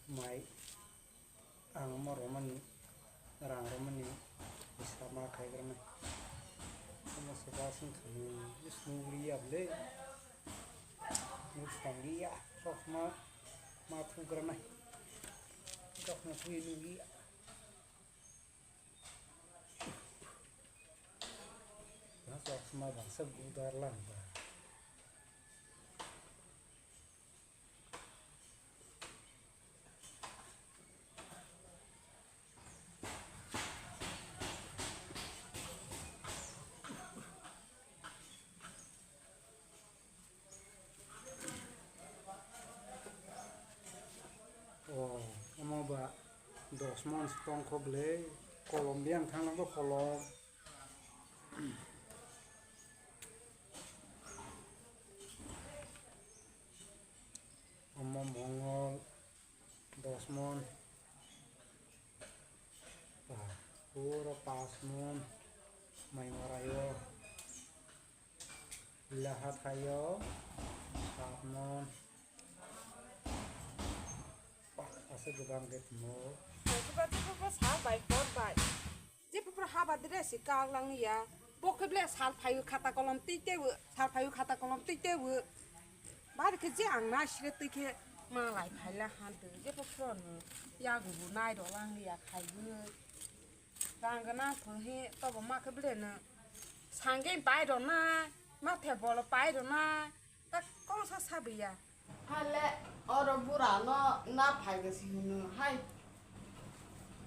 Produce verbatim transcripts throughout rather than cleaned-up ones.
Mai ang omo romani, rang romani hisab ma khaigrana. Omo se basing thani snugri ya ble. Nuk songri ya, sok ma, ma thugrana. Sok ma thui nugri ya. Na sok ma bangsa gudar lang ba. O, omo ba dos mon se tongkho ble, kolom biyang thanglang bo kolom. Omo mongol dos mon. Ba, puro pas mon. Mai marayo. Ila hathayo. Sat mon. Ba, asa gubang de mo. Ba, ba, ba, ba, sa bai, por bai. Je pupra haba dire si kak lang ya. Bo khe ble sal phayu khata kolom twi tebu, sal phayu khata kolom twi tebu. Bari khe je ang na sire twi khe ma lai phaila han twi. Je pupra no ya gu bu nai ro lang ya khai bu. Rang gana phu hi to bo ma khe ble no. Sangge pai ro na, ma the bolo pai ro na. Ta kong sa sabiya. Hale oro bura no na phai ga si hunu hai.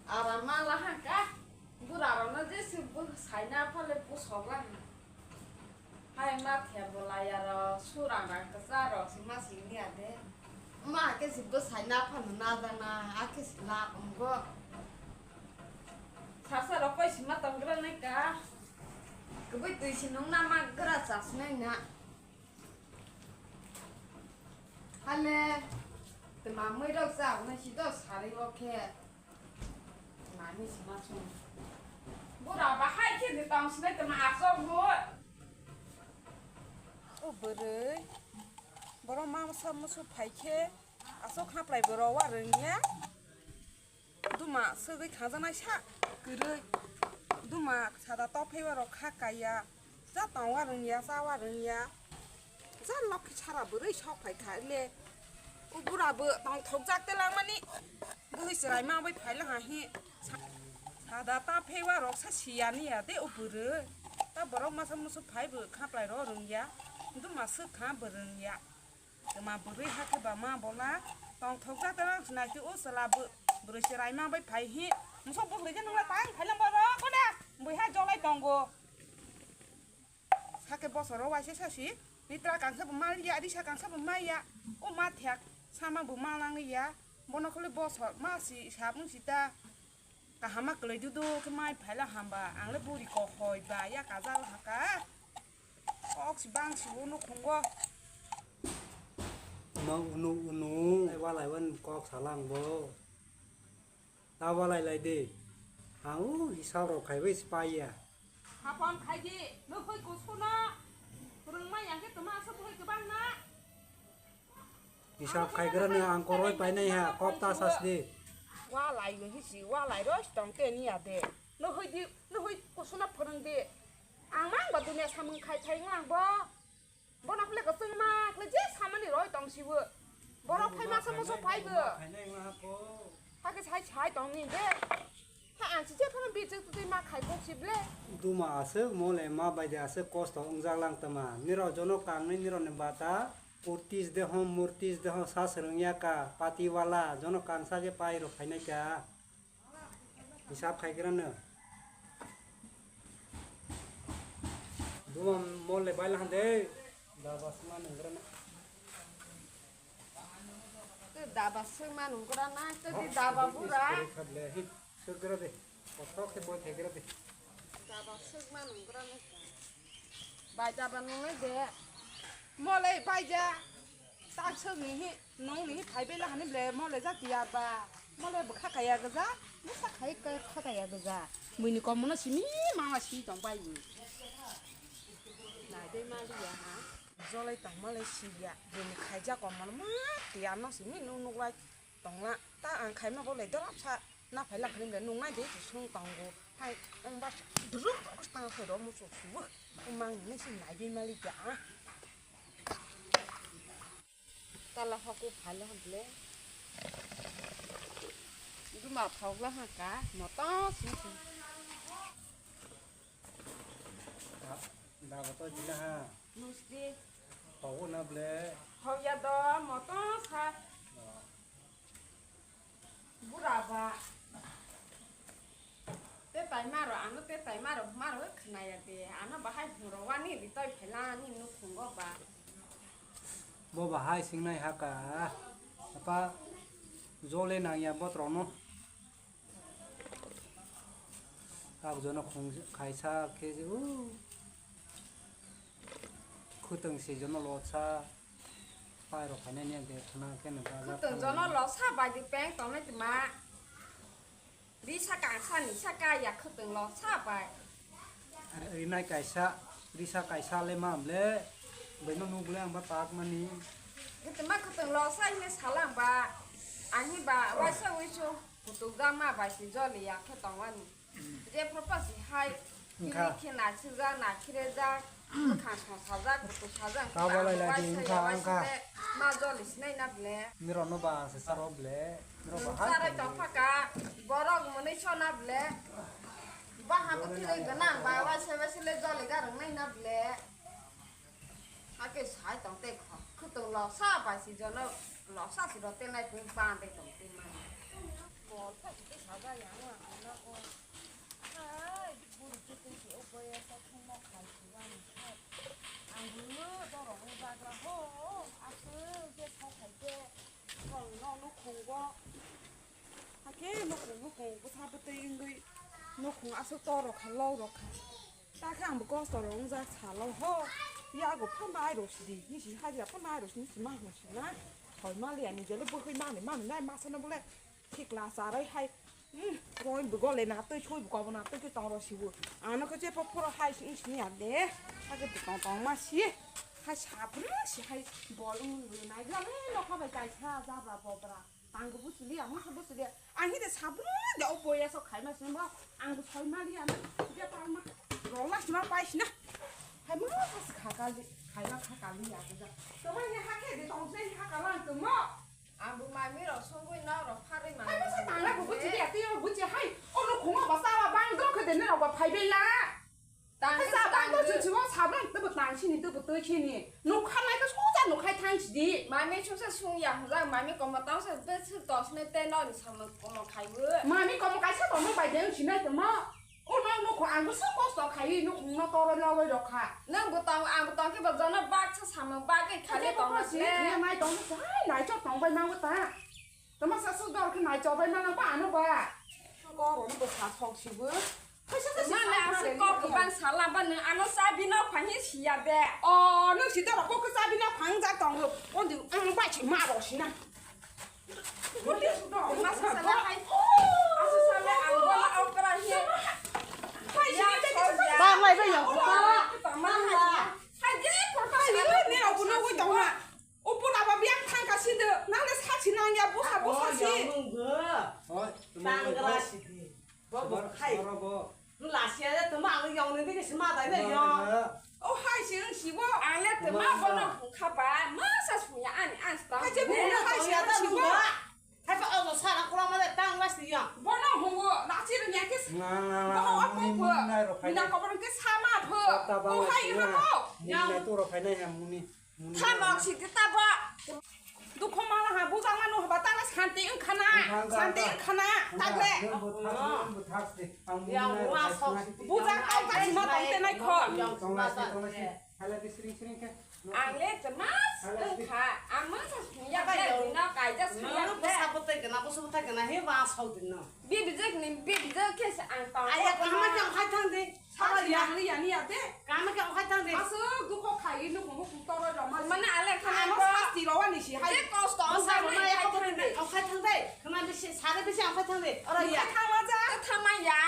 Ara ma la ha ka. Bura ro no je si bu sai na phale bu sok la ha. Hai ma the bo la ya ro surang rang ka sa ro si ma si ni ade. Ma ke si bu sai na pha no na da na a ke si la um go. Sa sa ro koi si ma tong gra nai ka. Kubui twi si nung na ma gra sa si nai na. Hale, tma mui rok sa, na si do sari o khe. Nani si ma sung. Bura ba hai khe ni tong sinai tma asok bu. O bwrwi, borok ma sa musu phai khe, asok haplai borok wa rwngya. Duma swgwi khajaknai sa kwrwi. Duma sada tophewa rok kha kaiya. Ja tongwa rwngya, chawa rwngya. Ja lokhi sara bwrwi sok phai kha le. O bura bo tongthokjak te langmani. Bwrwi chwrai ma bai phai laha hi. Sa-, sada tophewa rok sa siya niya de o bwrwi. Ta borok masa musu phai bo khaplai rok rwngya. Duma swk kha bo rwngya. Tma bwrwi hakhe ba ma bola tongthokjak tei nai khe o chwla bw-, bwrwi chwrai ma bai phai hi. Mosok bwrwi khe nungla tang phai lang ba rok kone bwihai jolai tongo. Sakhe bosoro waisa sasi litra kangsa bo ma ya, risa kangsa bo ma ya. O ma thek sama bo ma lang ya. Bono khole bosor ma si sabung sita. Kahama kwlai dudu khe mai phaila hamba, ang le buri kok hoi ba ya kajal haka. Kok si bang si unu khungo. Ma unu unu, ai walai wan kok salang bo. Ta walai lai de. Ang u hisab rok khai bai si pai ya. Hapon khai di, no hoi kusuno. Rung mai yang khe tuma asok hoi kebang na. Hisab khaigrano ang koroi painai ha, kok ta sas di. Walai go hisi, walai roi tong te ni ade. No hoi di, no hoi kusuna phwrwng di. Ang mang ba dunia samung khai thai ngang bo. Bono khle ko chwng ma khle je samani roi tong sibo. Borok phai ma samo so phai bo. Khainai wngha ko. Hakhe sai sai tong ni de. Ha, ang si jephano bijak twi ma khai kok si ble. Duma aswk, mole ma bai de aswk kosto wngjak lang tama. Nirok jono kangni nirok ni bata, kurtis de hom, murtis de hom, sa swrwng ya ka, pati wala, jono kangsa je pai rok khainai ka. Hisab khai gra no. Duma mole bai la han de. Daba sma nung gra na. Tei daba swk ma nung gra na, tei di daba bura. Swk gra de. Kothok se boi thai gra de. Daba swk ma nung gra na. Bai daba nung nai de. Mole bai ja. Tak swk ni hi, nung ni hi phai bela hani ble mole ja tiya ba. Mole bwkha kaya gja. Bwsa khai ka kha kaya gja. Mui ni kom no simi mama si tong bai ni. Nai de ma liya ha. Jolai tongma le siya, bini khaijak komo ma tiya no simi nuk nuk lai Tongla, ta ang khaima bo lai dorap sa na phai lang khani nung nai de sung tongo. Hai, ang ba duruk rok tang phai rok muchuk subu. Mang ni si nai bi mali ja. Tala hoku phalo hwnle. Duma phokla ha ka, moto sing sing. Da, da, boto jila ha. Musti. Phokna ble. Phokya do, moto sa. Bura ba. Te tai maro, ano te tai maro, maro khnaya de. Ano bahai huro wani ri toi phela ni nukhungo ba. Bo bahai singnai haka. Apa jole nangya botrono. Kak jono khung kaisa khe u. Khutang si jono lotsa. Pai rok khainai ni de khna khe no ba. Khutang jono lotsa bai di peng tongnai tma. Risa kangsa ni saka ya khutang lotsa bai. Rinai kaisa, risa kaisa le mam le. Bai no nuk le ang ba tak mani. Khutang ma khutang lotsa hine salang ba. Ani ba waisa wisu. Kutuk jama bai si joli ya khe tongwani. Je propose hai kiri khe na sirjak, na khirejak, bwkha song sajak, kutuk sajak, ta bolai lagi wngkha, wngkha. Ma joli sinai na ble. Nirok no ba se saro ble. Nirok ba hai sarai tong phaka, borok mwnwi so na ble. Ba ha to thilai gana ba, wa se ba se le joli garang nai na ble. Hakhe sai tong tei kho, khwtwng loksa bai si jono loksa si rw tenai pung ban tei tong tei mani. Bol khe si tei saja ya ang ang na ko. Hai, buru khe tei si o boya sa thung ma khai si wani. Ang bulu dorong ni bagra ho, aswk je sa khai je, song no nukhung go. Hakhe nukhung nukhung bwsa bwtwi wngwi nukhung aswk to rw kha, lok rw kha. Ta khe ang bo kosto rok wngjak salo ho. Yago pha mai rw sidi, nisi hajira pha mai rw sidi, nisi ma hwn sina. Hoi mali ani jele bwkhwi mani mani nai masa no bole thikla charai hai. Hmm, roi bo gole na twi sui bo kobo na twi twi tong rw sibo. Ano khe je pho phoro hai sini sini ya de. Hakhe bo tong tong ma si. Hai sabru si hai bol wng nai jale no kha bai kaisa jabra bobra. Ang bo buchiliya, masa buchiliya. Ang hide sabru de o boya so khaima sini bo. Ang bo soi maliya na. Dia palma. Rola sima pai sina. Hai ma sa kha kali, khaima kha kali ya. Toma ni hakhe de tong se ha kala toma. Ang bo mami rok songwi na rok pharwi ma. Hai ma sa tangla bo buchiliya, tiyo buchi hai. Ono khuma ba sala bang dok khede ne rok ba phai bela. Tang, hai sa tang, tang, tang, tang, tang, sabran tebo tang sini, tebo twi sini. Nukha nai khe soja nukhai thang sidi. Mami sungsa sung ya hwnjak, mami komo tang sa bwswk tos ne tei noni samung komo khai bo. Mami komo kaisa komo bai de wng sinai tongmo. O no nukho ang bwswk kosto khai, nukhung no toroi logoi rok kha. Nang bo tang, ang bo tang khe bo jono baksa samung bagwi khale tongma sini. Nai tong sai nai chok tong bai mango ta. Tama sa su dor khe nai chok bai manang ba ano ba. Ko ro ni bo sa sok si bo. Mane aswk kok kwbang sala ba nwng ano chabi no phai siya de. O, nwng si doro kok chabi no phang jak tongo. Ondi ang bai si ma ro sina. Masa sala hai. Asa sala ang bola okra hi. Bai si ya de. Ba mai ba ya. Hai je korka ni ni aku no wi tong ha. Upun aba biang thang ka si de. Nang le sa si nang ya busa busa si. Oi, tangra si de. Bo, bo, hai. Soro bo. Lasia de tuma ang yong ni digi sima dai ne yong. O hai si ang si bo. Ang le tuma bono hung kha ba, ma sa suya ani ang sta. Hai je bo hai si ada si bo. Hai ba o sa na kula ma de tang la si yong. Bono hung bo, na si nya ke. Na, na, na, bo, muni, bo, muni nai ro phai. Mina ko bono ke sama pho. O hai ha ko. Muni nai tu ro phai nai ha muni. Thamok si kita ba. Dukho mala ha bujang mano ba tala santi wngkhana. Santi wngkhana. Tagle. Yang wa sok. Bujang tau ka sima tong te nai kho. Ang le jemas wngkha. Ang ma sa sungya ba dino kaija sungya. Bwsa bwtai gana, bwsa bwtai gana he wa sok dino. Bibijak ni bibijak khe se ang tong. Aya kama khe okhai thang de. Sara yang ni yang ni ya de. Kama khe okhai thang de. Aswk dukho khai nukhung nukhung toroi rok ma. Mane ale khana ano sasti ro ani si hai. Je kosto ang sa mai khai thang de. Okhai thang de. Khana bisi sare bisi okhai thang de. Ora ya. Thang ma ja. Thang ma ya.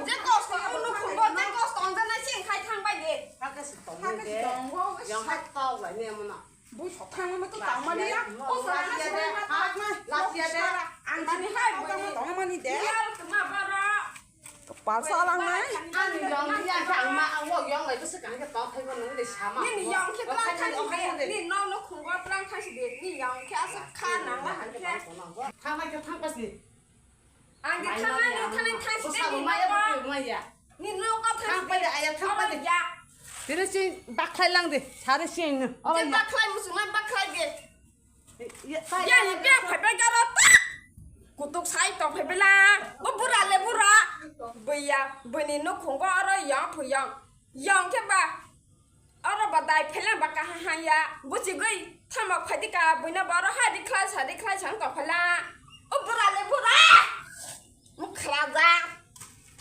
Je kosto ang nukhung bo je kosto ang jana si khai thang bai de. Hake si tong de. Yang hai tau lai ne mona. Bui sok thangma to tangmani ya. O sara na sara na thangma. Lasia de. Ang sini hai bui. Tangmani de. Yar kma bara. Kepal salang nai. Ani yong ni ya thangma, ang wo yong lai bwswk ang khe tong thai mano de sama. Ni yong khe tlang thang si de. Ni no no khungwa tlang thang si de. Ni yong khe asa kha nang la han khe. Thangma khe thang pas ni. Ang khe thangma ni thangma thang si de. Ni no ko thang si de. Thang pa de, aya thang pa de. Ya. Tini sing baklai lang de. Sari sing. Je baklai musu na baklai de. Ya, ya, ya, phaibai garo ta. Kutuk sai tong phaibai la. Bo bura le bura. Boya, bini nukhung go aro yang phu yang. Yang khe ba. Aro ba dai phela ba ka ha ha ya. Buchi goi. Thama phadi ka buina baro ha di khlai sa di khlai sang tong phala. O bura le bura. Mukhraja.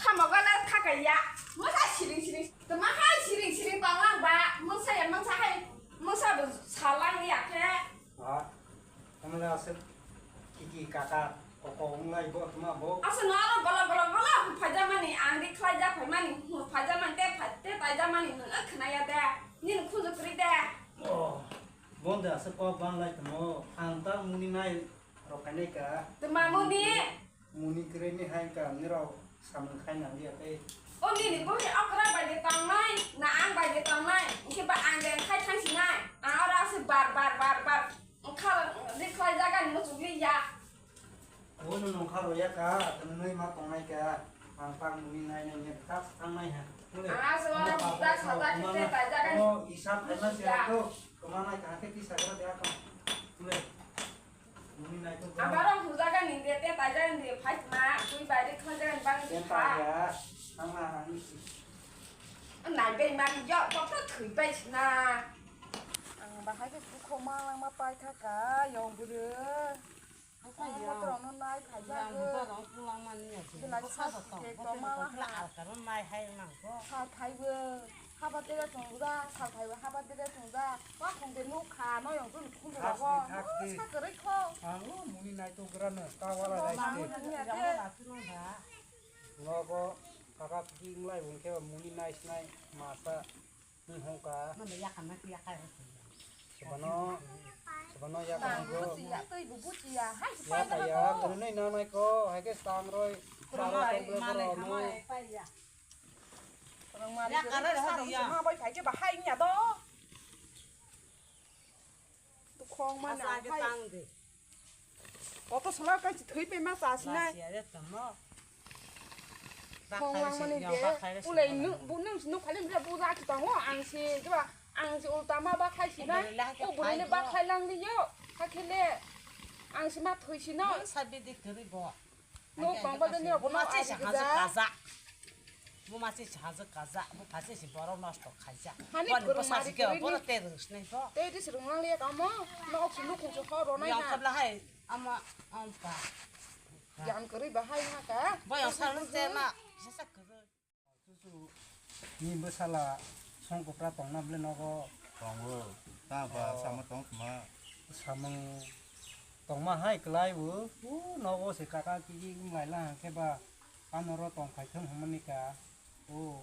Thamo gana thakaya. Masa siring siring. Tama hai siring siring tonglang ba. Masa ya masa hai. Masa bo salang ya khe. Ah, tamle aswk kiki kaka koko wnglai bo tma bo. Asa no aro golo golo golo phaijamani ang ri khlaijak phaimani phaijamani te phai te taijamani nung khnaya de. Nini khunju kri de. Oh, bonde aswk kok banglai tmo ang ta muni nai rok kainai ka. Tma muni. Muni kwrwini hai wngkha, nirok samung khai nang liya tei. O nini bwrwi okra bai de tongnai, na ang bai de tongnai, hwnkhe ba ang de khai thang sinai, ang oro aswk bar bar bar bar wngkha, rikhlai jagani muchuk liya. O no nongkha roya ka, twnwi ma tongnai ka, ang tak muni nai nai nai tak thang nai ha. Ang aswk oro buta sajak khe tai jagani. O isap hai ma se to, koma nai ka khe tisa gra de ka. Muni nai to. Ang oro hujaga ni de te taijak ni phai ma twi bai de khajak ni bang de kha. Nai bai ma yo to to thui bai sna. Ang bahai ke bukho ma lang ma pai kha ka yong bwrwi. Motor no nai phai jak. Belai sa ke to ma lang ha. Sa thai bo. Haba tere tong da, sa thai bo haba tere tong da. Wa khong de nuk kha no yong tun khung da bo. Sa kwrwi kho. Ang o muni nai to gra no, ta wala dai se. Nogo kaka phi nglai bung khe muni nai snai masa ni hongka. Sebano, sebano ya kan go. Buchi ya, tei bu buchi ya. Hai, ya kaya, kene nai na nai ko, hai ke stang roi. Kurang ma, ma nai kama, pai ya. Kurang ma, ya kara sa ya. Ma bai phai ke bahai nya do. Khong ma na hai. Oto sala kai thwi pe ma sa sinai. Khong lang mani de. Ulai nu bu nang nu khali mra bu ja ki tango ang si kiba ang si ulta ma ba khai sinai. O buri le ba khai lang ni yo. Kha khele ang si ma thwi sinai. Sabi de kri bo. Nuk tong ba jani obo ma se haja kaja. Bo ma se haja kaja. Bo phase se borok nosto khaija. Hani bo sa se ke bo te rus nai bo. Te dis rung lang le ka mo. Nok su nuk su ho ro nai. Yang kabla hai ama am pa. Yang kri ba hai ha ka. Bo yang sa rus te ma. Sa sa kri. Ni bwsala songkopra tongna ble nogo. Tongo. Ta ba samung tong tma. Samung tongma hai klai o. U nogo se kaka kiki wng lai la hangke ba. Ano ro tong phai thung hwnmani ka. O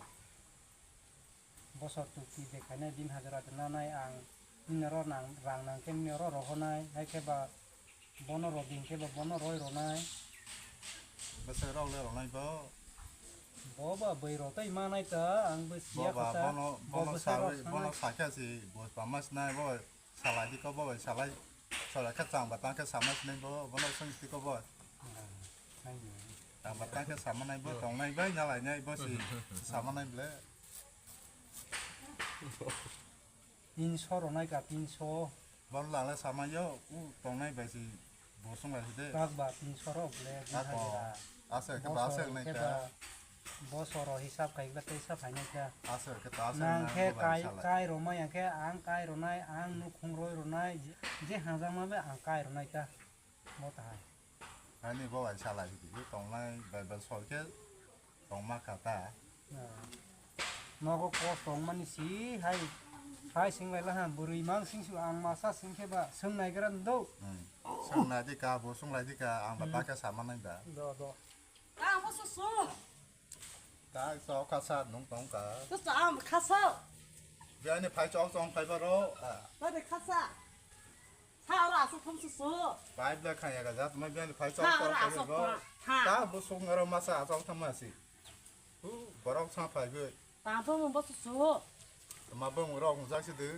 bosor tuki de khainai din hajra de nanai ang. Nini oro nang, rang nang khe nini oro rohornai, hai khe ba bono rodi hwn khe ba bono roi rwnai. Bwswk rok le rwnai bo? Bo ba bwrwi rw tei manai ta, ang bo siya kha sa. Bo ba bono, bono sawi, bono sakya si, bo pama sinai bo, salai di ko bo, salai, salai khe chang ba tang khe sama sinai bo, bono swng di ko bo. Chang ba tang khe sama nai bo, tong nai bai, na lai nai bo si, sama nai ble. Tinso rwnai ka, tinso. Bol lala sama yo, u tongnai bai si, bosong bai si de. Kak ba tinso rok le, ako, aswk khe ba aswk nai ka. Bosoro hisab khai ba tei sa phainai ka. Aswk khe ta aswk nang khe kai, kai rwmai ang khe ang kai rwnai, ang nukhung roi rwnai, je, je hangjakma bai ang kai rwnai ka. Bo ta hai. Ani bo bai salai di, tongnai bai bai sol khe tongma kha ta. Nogo kos tongmani si hai, hai sing lai laha bwrwi mang sing su ang masa sing khe ba sung nai gra ndo. Hmm. Sung nai di ka, bo sung lai di ka, ang ba ta khe sama nai da. Do, do. Ang bo su su. Ta so kha sa nung tong ka. Su sa ang kha sa. Bi ani phai chok chong phai ba ro. Ba de kha sa. Tha oro aswk thang susu. Pipe da khaya ga jat mai biyani phai chok Tha chok oro khaya aswk go. Tha, tha. Ta bo sung oro masa aswk thang masi. Hu, borok sa phai goi. Tang thang bo susu. Ma bong rok jak si de.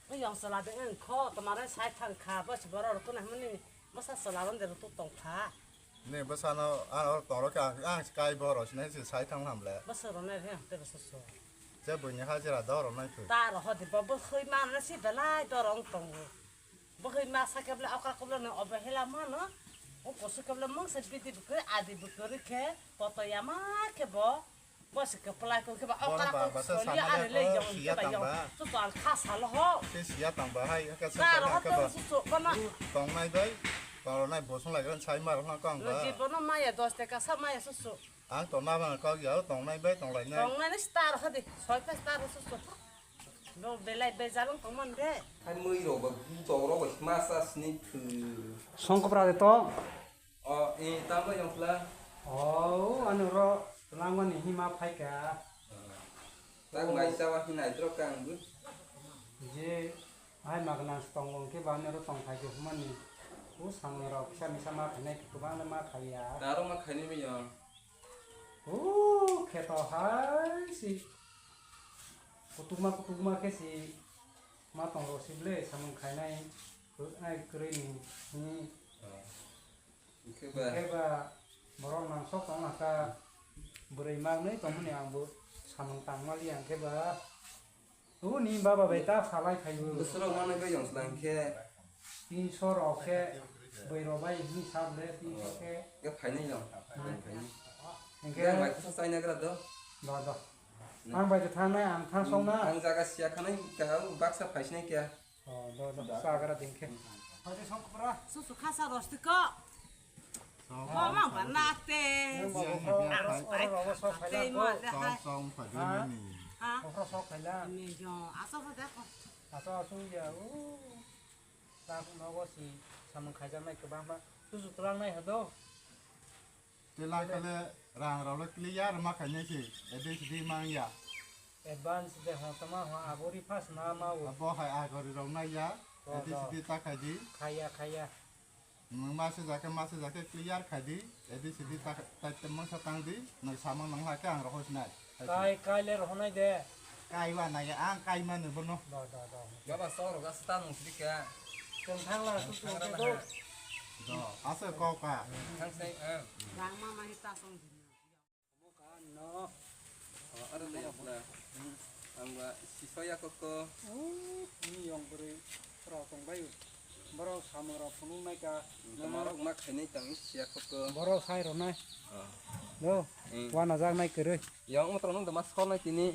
Bo yong sala de ang kho, tomare sai thang kha, bo si borok rok na mani, bo sa sala ron de rok tong kha. Ne bo sa no, ano tong rok ang, ang kai borok sinai si sai thang ham le. Bo sa ron nai he, te bo susu. Je bo ni hajira do ro nai phu. Ta ro hodi bo, bo hoi ma na si belai do rong tongo. Bo hoi ma sa kebla okra kebla no obo hela ma no. O kosu kebla mung se bidi bukri adi bukri khe koto ya ma khe bo. Bo se kepla ko khe ba Bono okra ba ko ba sa soli sama are ya le ko yong siya khe ba tang yong. Ba. Su to al kha sal ho. Ke siya tang ba hai ka sa Ta ro ka hodi ba. Su su bo na. Tong nai bai. Tong ro nai bo sung lai gran sai ma ro na kang ba. Ji bo no ma ya dos taka sa ma ya su su. Ang tong na bang kok ya, tong nai bai tong lai nai. Tong nai star hodi, soi pa star su su. Bo belai bejalong tong man de. Hai mui rok ba bu tok rok ba ma sa sini thu. Songkopra de to. O, e, tamo yong pla. O, ani ro langmani hima phaika. Tak mai sa wa hinai drok kang bu. Je, ai magna tong ke ba ani ro tong phaike humani. U samung rok kisa misa ma khainai kwbang ma khaiya. Taro ma khainai mi yong. O kheto hai si kutukma kutukma khe si ma tong rw si ble samung khainai kwrwi ni hwnwi. Hwnkhe ba borok nang sok tong kha bwrwi manwi tongmani ang bo samung tang maliya hwnkhe ba. Uni baba bai ta salai phaio. Bwswrok manwi bai yong slang khe. Tinso rok khe bwrwi rok bai hini sab le tinso khe. Khe phainai yong. Hwnkhe. Khe ang bai khasa chaina gra do. Do do. Ang bai thangnai ang thang song na. Ang jaga siya khanai ka baksa phaisinai kya. Oh do do. Sa gra ding khe. Hadi song kupra. Susu khasa rosti ko. Mama ba nak te. Ang pai. Te mo le hai. Ha. Ni jo asa sa da ko. Asa asu ya. U. Tak nogo si samung khaijaknai kwbangma. Tusu twlangnai hado. Tela kale rang rok le clear ma khainai si. Ede sidi mang ya. Advance de ho tama ho abori first na ma o. Abo hai agori rok nai ya. Ede sidi ta khai di. Khaya khaya. Nwng mase jake mase jake clear khai di, A B C D ta, ta, ta mangsa tang di, nwng samung nang hai khe ang rohor sinai. Kai, kai le rohonai de. Kai wa nai ang kai manu bono. Do, do, do. Baba sok rok asa ta nung sidi kha. Tong thang la su tu ke do. Do, asa kok ka. Thang sai ang. Rang ma ma hi ta song di. Omo ka no. O, aro le yokla. Hmm. Ang ba siso ya koko. Oh, ni yong bwrwi rok tong bai. Borok samung rok phunuk nai ka. Hmm, toma rok ma khainai tang siya koko. Borok sai rok nai. O. Do. Hmm. Wana jak nai kwrwi. Yong mo tong nang da ma sol nai tini.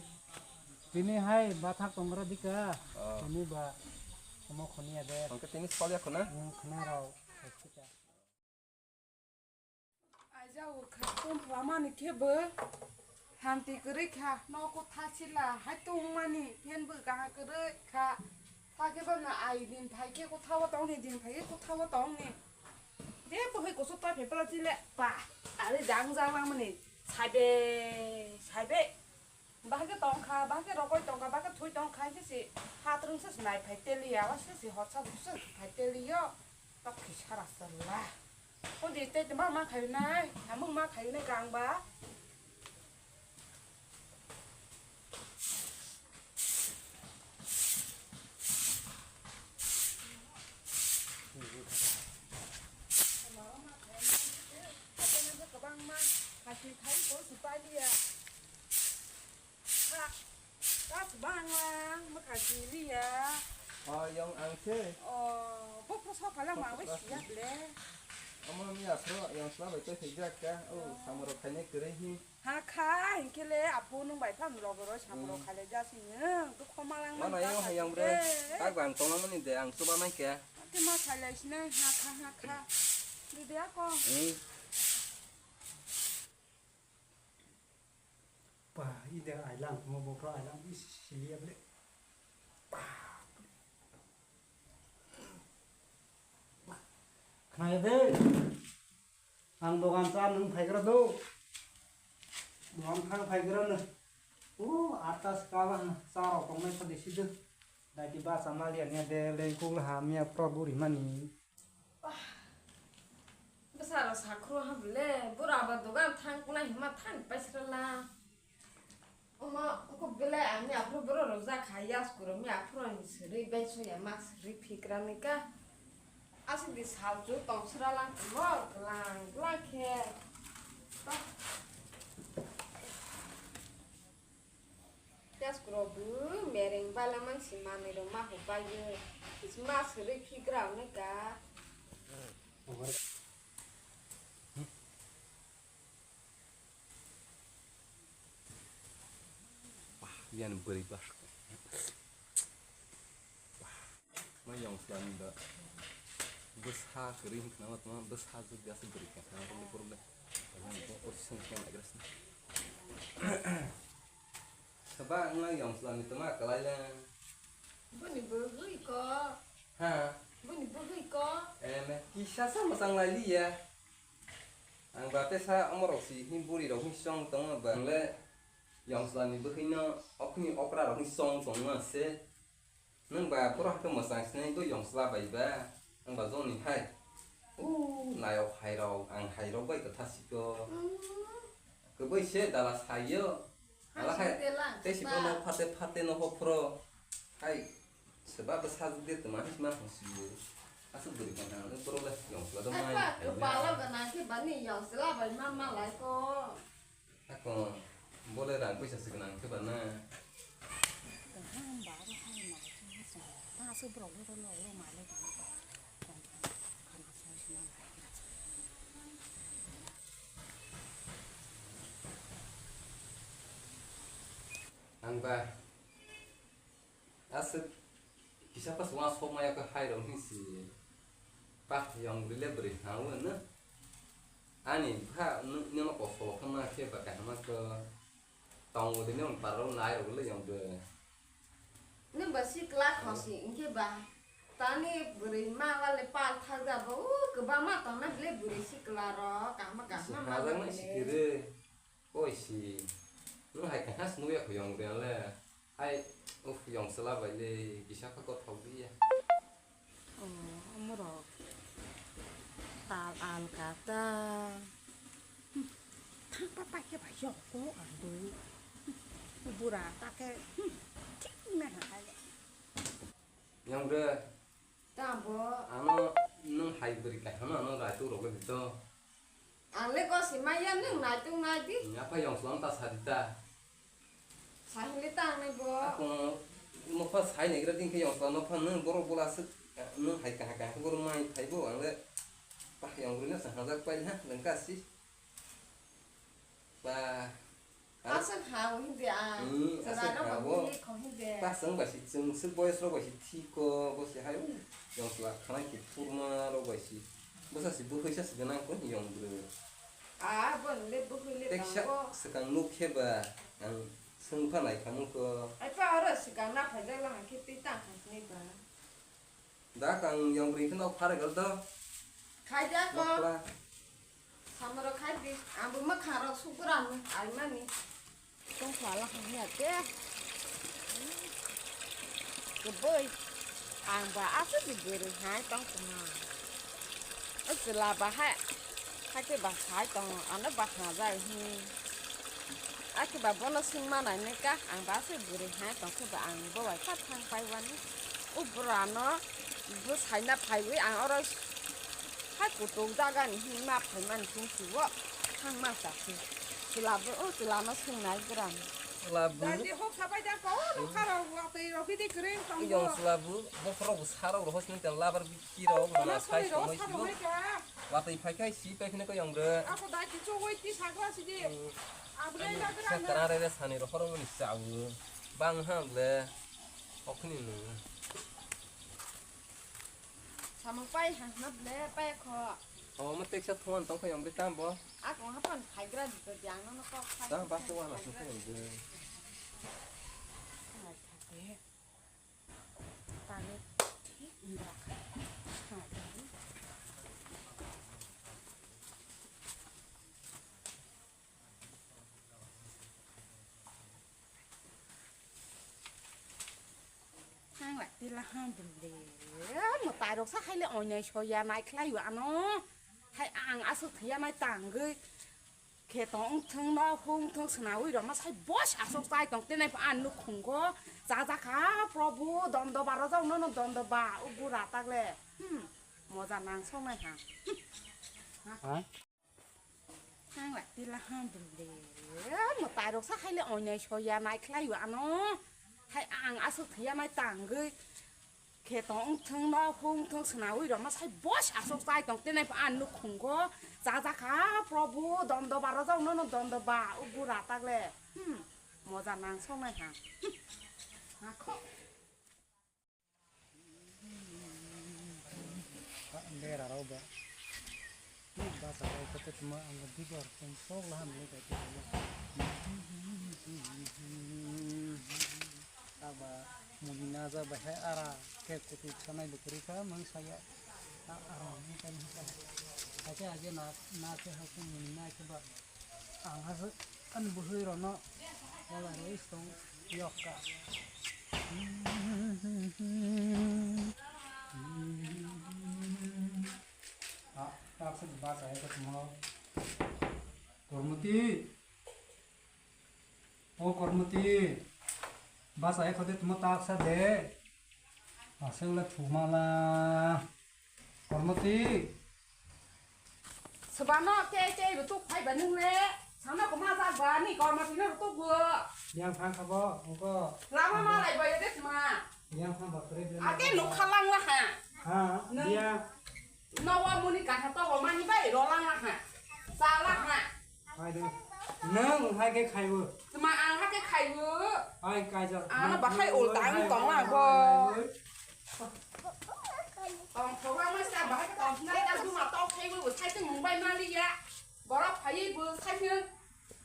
Tini hai bathak tong gra dika. O. Tini ba omo khoni ya de. Tong ke tini sol ya khona. Hmm, khona rok. Aija urkha tum plamani khe bo hamti kwrwi kha, nogo tha sila hai tongmani phen bo kaha kwrwi kha. Tha khe bo no ai din phai khe kotha o tong ni, din phai khe kotha o tong ni. Je bo hai kosok ta phepra chile pa ari dang jang langmani saibe saibe. Bahai khe tong kha, bahai khe rokoi tong kha, bahai khe thwi tong kha, hai khe se hatrwng se nai phai teliya, o se se hotsa se phai teliyo, tok khe sara sala. O di tei ma ma khai nai, hamung ma khai nai kang ba. Kwbangma hati khai ko se paliya. Kha, ta se bang lang, ma kha si liya. O, yong ang se. O, bok bok sok phalang ma wai siya ble. Omo miya phro, yong sla bai tei thai jak ka. O, samung rok khainai kwrwi hi. Ha kha, hinkhe le apo nwng bai phang logo roi samung rok khailai ja si nwng. Dukho ma lang. Mana yang hayang bre. Tak bang tong mani de, ang chuba nai khe. Ate ma khailai sinai, ha kha, ha kha. Dide ako. Hmm. Ba, ide ailang, mo bokro ailang, is siliya ble. Ba. Khnaya de. Ang dogan cha nwng phaigra do. Dogan khang phaigra no. O, atas kala cha rok tongnai kho de sido. Daiti basa maliya niya de lengkuk laha miya pro buri mani. Bwsarok sakhro ha bwle, bura ba dogan thang kunai hima thang paisrala. Omo kok bwle ani aphuru borok rok jak kha, yas kuro mi aphuru ni siri bai soya ma siri phikra ni ka. Aswk di sal chu tong srala mo glang glang khe. Yas kuro bu mereng bala man si manwi rok ma hu bai ye. Ma siri phikra ni ka. Yan bwrwi bas. Ma yong slam da. Bwsa kwrwi wngkha na ma tama bwsa jwk ya se bwrwi kha na ma tama problem. Position khe na grasna. Saba wngna yong slam ni tama kalai le. Boni bwrwi ko. Ha. Boni bwrwi ko. Em, kisa sa masang lai liya. Ang ba tesa omorok si hini buri rok hini song tongo ba ang le yong slam ni bwkhwi no okhini okra rok hini song tongo se. Nwng ba pura khe mwchang sinai bo yong sla bai ba. Nwng ba joni hai. O nayok hai rok, ang hai rok bai kwtha siko. Kwbui se dala sayo. Ala hai. Tei siko no phate phate no ho phro. Hai. Seba bwsa jwk de tuma hisma hong siyo. Aswk bwrwi kha na, borok le yong sla do mai. Kepala gana khe bani yong sla bai ma ma lai ko. Ako, bole rang puisa se gwnang khe ba na. Kaham ba ro hai ma chu ni sa. Ta se borok le ro lo lo ma le gwnang ba. Khana sa si ma lai. Ang ba. Aswk kisa pas uansukmaya khe hai rok hwnwi si. Pah yong bwrwi le bwrwi hwnwi hwnwi. Ani bwkha nwng, nwngno kosolo khe ma khe ba kaham ma khe tongo de nwng parao nai rok le yong de. Nwng ba sikla khosi hwnkhe ba tani bwrwi ma wale pal thakjak ba o kwbangma tongna bwle bwrwi sikla rok kaham ma kaham ma. Hajaknai sikiri. Oi si, nwng hai kaham se nukya kho yong de le. Hai, uf, yong sela bai le, kisa kha kothok di ya. Oh, omorok. Tal al kata. Hmm, thang pa pa khe bai yong ko ang do. Hmm, bura ta khe, hmm, thik na ha. Yong de. Tamo. Ano nwng hai bwrwi kaham no, ano raituk rogwi di to. Ang le gosi maya nwng naituk nai di. Apa yong slam ta sadi ta. Sahili ta ang le bo. Ako nokha sai negra ding khe yong slam nokha nwng borok bola aswk nwng hai kaham kaham borok mai phai bo ang le. Pah yong bwrwi no sa hajak pai ha nwng kasi. Ba. Aswk ha o hindi ang. Hmm, aswk ha o. Chwla rok bo hindi kho hindi. Ta chwng bai si, chwng swk boyes rok bai si thik kho, bo si hai, yong chwla khanai kuphurma rok bai si. Bwsa si bwkhwi sa si gwnang kho yong bwrwi. Ah, bo le bwkhwi le tongo. Teksa swkang nuk khe ba, ang swng pha nai kha mung kho. Ai pa oro swkang na phaijak la hang khe twi tang kha sini ba. Da kang yong bwrwi kheno pharek al do. Khai da ko. Nokla. Samoro khai di. Ang bo mwkhang rok suk gra no ai mani. Tong phala hang ya te. Keboi. Ang ba aswk di bwrwi hai tong tong. O chwla ba hai. Hakhe ba hai tongo, ano ba hajai hi. Akhe ba bono swngma nainai ka, ang ba se bwrwi hai tongkhe ba ang bo bai kha thang pai wani. O bwrano bwsaina phaiwi ang oro hai kutung jagani hwnwi ma phaimani chwng si o thang ma sa se. Chwla bo, o chwlano swngnai bwrani. Chwla bo. Dandi hok sabai da ko, nokha rok watwi rok bidi kwrwi tong bo. Yong chwla bo, bokhorok bo sarok rok hosni ta labar bi. Kirok mana sai tongmai sibo. Watwi phai khai si pai khne ko yong bre. Ako dai kicho wai ti sagra si di. Abulai na gra na. Kara re re sani ro horo mani sawo. Bang ha ble. Okni nu. Samung pai ha na ble pai kho. O ma teksa thuan tong kho yong bre tam bo. Ako hapan phai gra di to jang no kok phai. Tam ba se wana su kho yong bre. Ang Tila ha bumle. Mwtai rok sa haile oinai soya nai khlai o ano. Hai ang aswk thwiya nai tangwi. Khe tong wngthung no hung thung swnawi rok ma sai bos aswk chai tong tenai pha ang nukhungo. Cha ja kha Prabhu dondo ba rojak no no dondo ba o bura takle. Hmm. Moja nang songnai ha. Ha? Ang lai tila ha bumle. Mwtai rok sa haile oinai soya nai khlai o ano. Hai ang aswk thwiya nai tangwi. Khe tong wngthung no hung thung swnawi rok ma sai bos aswk chai tong tenai pha ang nukhungo. Cha ja kha Prabhu dondo ba rojak no no dondo ba o bura takle. Hmm. Moja nang songnai ha. Hmm. Ha kho. Bera rok ba. Basa rok kete tuma ang bigor tong sok laham le kete. Aba muni na ja ba he ara ke kutu sanai bukuri ka mang saya. Ara ni kan ka. Aja aja na na ke ha muni na ke ba. Ang ha an buhui rono wala roi song yok ka. Ah, tak se ba sa ko mo. Kormoti. O Kormoti. Ba sa ko de mo tak sa de. Aswk le thumala. Kormoti. Swbano tei tei rwtuk phaiba nwng le. Sana kwma jak ba ni Kormoti no rwtuk bo. Yang thang kha bo, ungko. Lama malai ba yade sma. Yang thang ba kre de. Ake nukha lang la ha. Ha, Nang- dia. Nowa muni kaha to mani bai ro lang la ha. Sa la ha. Hai de. Nang hai ke khaibo. Tma ang ha ke khaibo. Hai kaijak. Ano bahai ulta ang tong la bo. Tong thoga ma sa bahai tong nai ta duma tong khaibo sai tong mung bai mali ya. Borok phaiwi bo sai tong.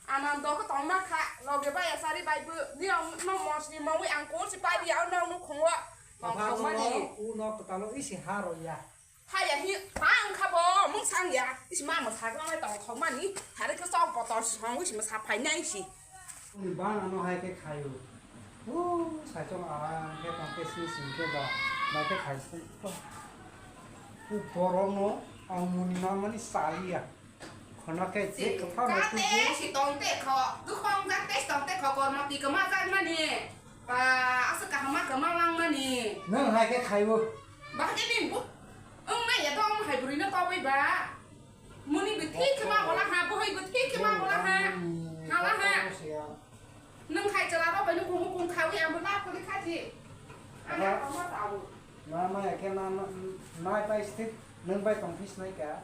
Anando ko tong ma kha. Loge bai asari bai bo. Ni ang no mosni mawi ang ko si pai ya no no khongwa. Tong thok mani. U no patalo isi haro ya. Haya hi tang kha bo mung sang ya. Isi ma mo sa nai tong thok mani. Hari ko sok botol song isi ma sa phai nai si. Ni bang ano hai ke khayo. U sai chong aram ke tong ke si sing ke ba. Bai ke khai si. U borok no ang muni nang mani sali ya. Khona khe je kwthar no Kate tubu. Si tong te kho, dukhong jak te si tong te kho, Kormoti kwma jak mani. Ba, aswk kaham ma kwma lang mani. Nwng hai khe khaibo. Ba khe din bu. Wng nai ya dong hai bwrwi no tobwi ba. Muni bwthwi kwma bola ha, bohoi bwthwi kwma bola ha. Hala ha. Nwng hai chwla rok bai nukung nukung khawi ang bo lab kwrwi kha di. Ano kwma tao. Na ma ya khe na na nai pai sthit nwng bai tong phis nai ka.